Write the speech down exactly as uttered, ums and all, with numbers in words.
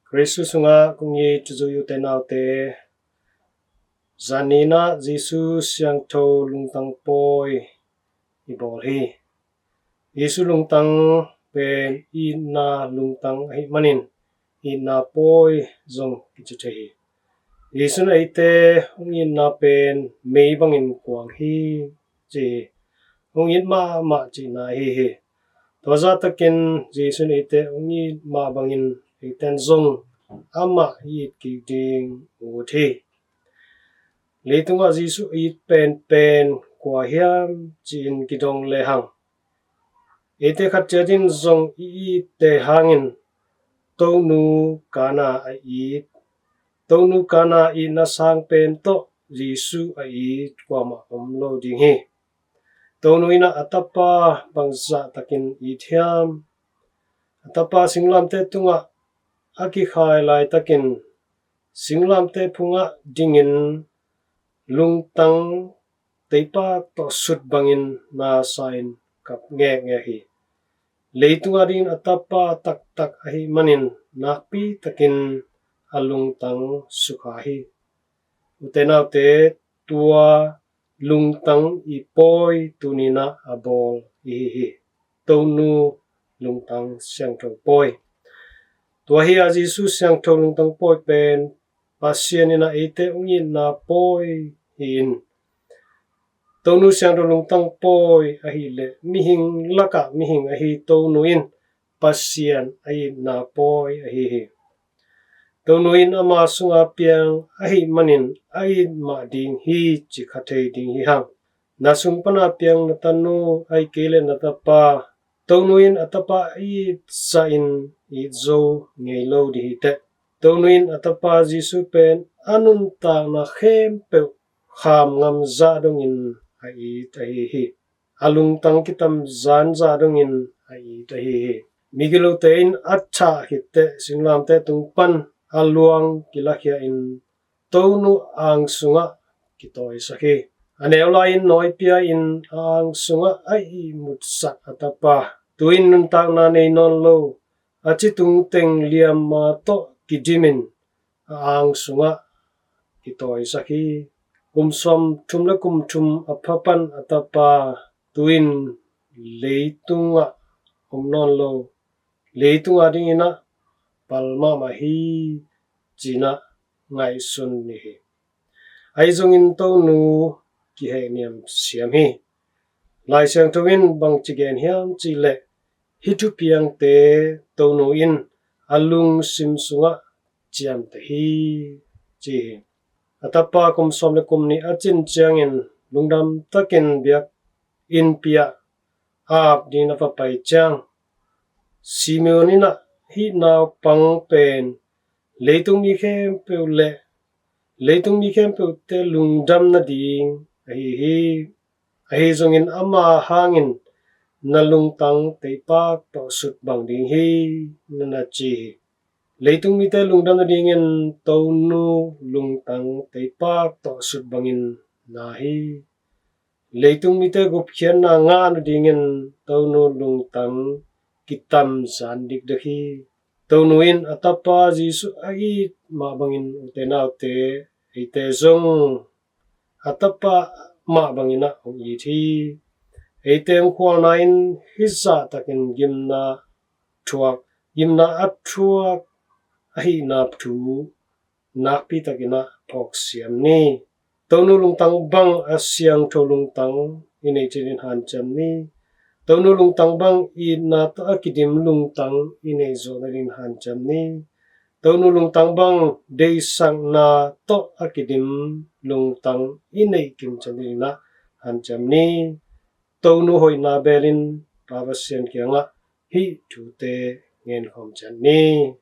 Khrih sungah kong it zui ute naute, zan ni-in ah Jesu siangtho lungtang pawi i bawl hi. Jesu lungtang pen itna lungtang ahih manin itna pawi zong kici thei hi. Jesu in eite hong itna pen mei bangin kuang hi, ci hi. Hong it mahmah cihna ahi hi. Tua zahtakin Jesu in eite hong it mah bangin eite in zong amah i it kik ding ut hi. Leitungah Jesu it penpen kua hiam ci-in kidong lehang, eite khat ciat in zong i itte hangin Tonu Kana a it, Tonu Kana itna sang pen tawh Jesu a it kuamah om lo ding hi. Tonu in ah a tapa bangzah takin it hiam? A tapa singlamteh tungah a kikhai laitakin singlamteh phungah dingin lungtang teipak tawh sut bangin na sa-in kap ngekngek hi. Leitung adingin a tapa taktak ahih manin nakpi takin a lungtang sukha hi. Ute naute, tua lungtang i pawi tuni-in ah a bawl i hi hi. Tonu lungtang siangtho pawi. Tua hi a, Jesu siangtho lungtang pawi pen Pasian in ah eite hong itna pawi hi-in, Tonu siangtho lungtang pawi ahih leh mihing lakah mihing ahi Tonu in Pasian a itna pawi ahi hi. Tonu in ama sunga piang ahih manin a it mah ding hi, ci kha thei ding hi hang. Na sung pana piang na tanu ahih kei leh na tapa, Tonu in a tapa a it zah in it zo ngei lo ding hi teh. Tonu in a tapa Jesu pen a nuntakna khempeuh kham ngam zah dongin a it ahi hi. A lungtang kitam zan zah dongin a it ahi hi. Migilote in a thah khit teh singlamteh tung pan a luang kilakhia-in Tonu ang sungah kitawisak hi. A neu lai-in nawi pia-in a ang sungah a ihmutsak a tapa, tu-in nuntakna nei nawn lo, a ci tungteng liamma tawh kidimin a ang sungah kitawisak hi. Kum sawmthum le kum thum a pha pan a tapa, tu-in leitungah om nawn lo, leitung adingin ah pal mahmah hi, ci-in ah ngaihsun ni hi. Ahi zongin Tonu kihehniam siam hi. Lai Siangtho in bangci gen hiam cih leh, hih thupiangte Tonu in a lungsim sungah ciamteh hi, ci hi. A tapa kum sawm le kum nih a cin ciangin lungdam takin biakinnpi ah ap dingin a va pai ciang, Simeon in ah hih naupang pen leitung mi khempeuh le leitung mi khempeuhte lungdam nading ahi hi. Ahi zongin ama hangin na lungtang teipak tawh sut bang ding hi, na na ci hi. Leitung mite lungdam nadingin Tonu lungtang teipak tawh sut bangin na hi. Leitung mite gupkhiatna ngah nadingin Tonu lungtang kitam zan dikdek hi. Tonu in a tapa Jesu a it mah bangin ute naute, eite zong a tapa mah bangin ah hong it hi. Eite hong khualna in hih zahtakin gimna thuak, gimna a thuak ahihna thu nakpi takin ah phawk siam ni. Tonu lungtang bang a siangtho lungtang i neih theih nadingin hanciam ni. Tonu lungtang bang itna tawh a kidim lungtang i neih zawh nadingin hanciam ni. Tonu lungtang bang deihsakna tawh a kidim lungtang i neih kimciat nadingin ah hanciam ni. Tonu hoihna belin Pa Pasian kiangah hih thute ngen khawm ciat ni.